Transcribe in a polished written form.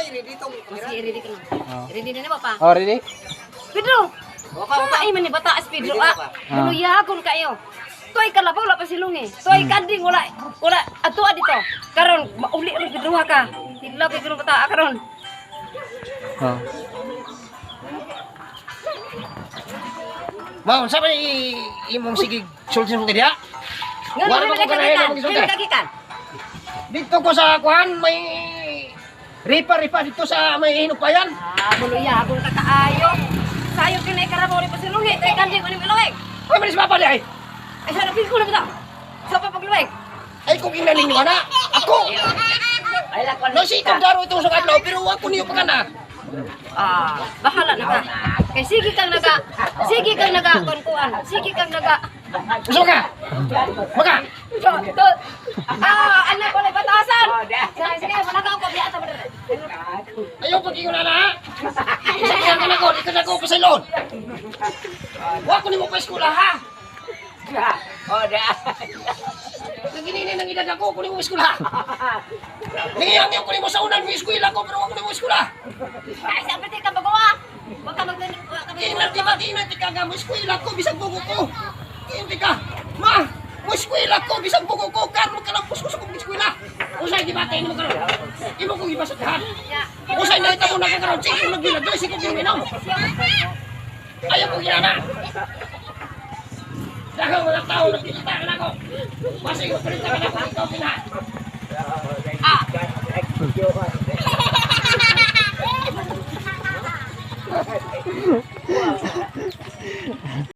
pa ready tong kamera? Sige, ready ka na. Oh. Ready na na ba pa? Oh, ready? Pedro! Waka, waka. Ay man ni bataas, Pedro Ready na ah. ba? Buluyagon kayo. Toy kalabaw wala pa silungi. Toy kanding wala wala ato dito. Karon mauli ron Pedro ha ka. Tilaw kay karon bata karon. Oh. Ma, unsa ba ni imong sige sulti mo diha? Ngano Wala man ko ganahin kagikan? ang gisulti. Ngano kagikan? Dito ko sa kuan may ripa-ripa dito sa may hinupayan. Ah, buluyagon ka kaayo. Sayo kinay karabaw ni pasilungi. Toy kanding ani miluwig. Ay, manis papa di ay. Ay sana pil ko na bitaw. Sa pa pagluwig. Ay kung ina ninyo ana. Ako. No si itong daro itong sa adlaw pero wa ko niyo pagana. Ah, bahala na ka. Kay sige kang naga kuan. Sige kang naga. Usa ka. Maka. To, to. Ah, anak ko lang batasan. Sige, sige, wala ka ako biya ta. Ayaw pag ingon ana. ha? Isa ka na ko, di ka na ko pasilon. Wa ko nimo pa eskwela ha. Naginini nang edad ako, kunin mo eskwela. Nangiyang ko nimo sa unan, mo eskwela ko pero wa ko nimo eskwela. Ay, sa pati ka bagawa. Wag ka magdan, wag ka Ingat di ba, ingat di ka nga, mo eskwela ko, bisag bugo ko. Ingat ka. Ma, mo eskwela ko, bisag bugo ko, karon kalampos ko sa kong eskwela. Usay gibati nimo karon. Imo kong gibasutahan. Usay nakita mo na ka karon, sige kong nagbilag, sige kong ginom. Ayaw kong ginana. Dahil mga tao nagkikita ka na ako. Masig mo ka na ako, ikaw pina. Ah.